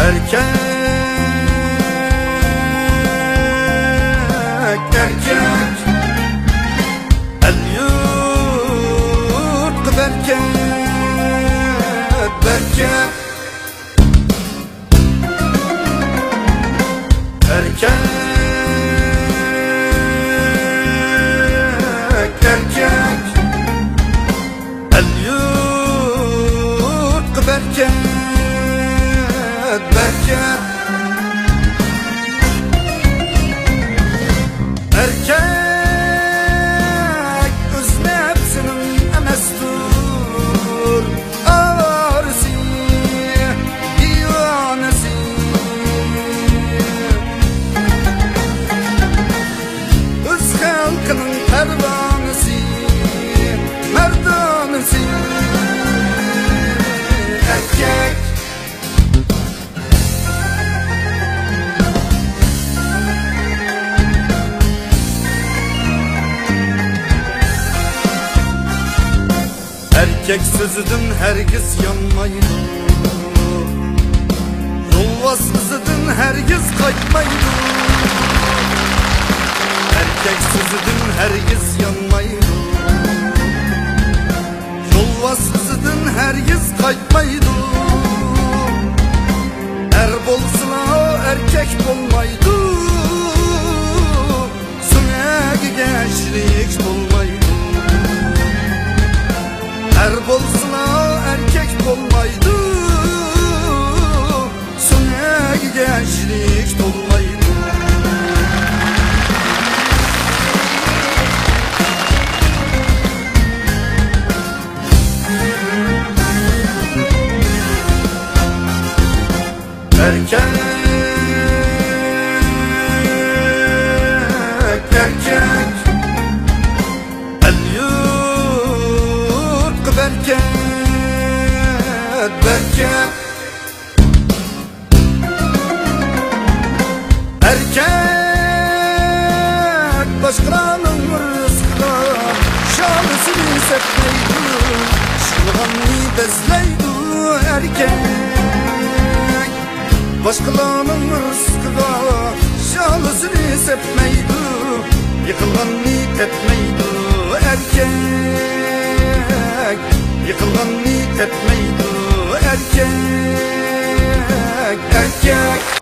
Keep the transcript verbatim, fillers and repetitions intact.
ئەركەك، ئەركەك، ئەل-يۇرتقا بەرىكەت، بەرىكەت. ئەركەك، ئەركەك، ئەل-يۇرتقا بەرىكەت، بەرىكەت. ئەركەك ئۆز نەپسىنىڭ ئەمەستۇر ئاۋارىسى، دىۋانىسى. ئۆز خەلقىنىڭ پەرۋانىسى، مەردانىسى. ئەركەك. ئەركەك سۆزىدىن ھەرگىز يانمايدۇ، يولۋاس ئىزىدىن ھەرگىز قايتمايدۇ. ئەركەك سۆزىدىن ھەرگىز يانمايدۇ، يولۋاس ئىزىدىن ھەرگىز قايتمايدۇ. ئەر بولسىلا ئەركەك بولمايدۇ، سۆڭەككە شېرىك بولمايدۇ. ئەر بولسىلا ئەركەك بولمايدۇ، سۆڭەككە شېرىك بولمايدۇ. ئەركەك، ئەركەك، ئەل-يۇرتقا بەرىكەت، بەرىكەت. ئەركەك باشقىلارنىڭ رىزقىغا شالىسىنى سەپمەيدۇ، يىقىلغاننى بەزلەيدۇ ئەركەك. باشقىلارنىڭ رىزقىغا شالىسىنى سەپمەيدۇ، يىقىلغاننى تەپمەيدۇ ئەركەك، يىقىلغاننى تەپمەيدۇ ئەركەك، ئەركەك.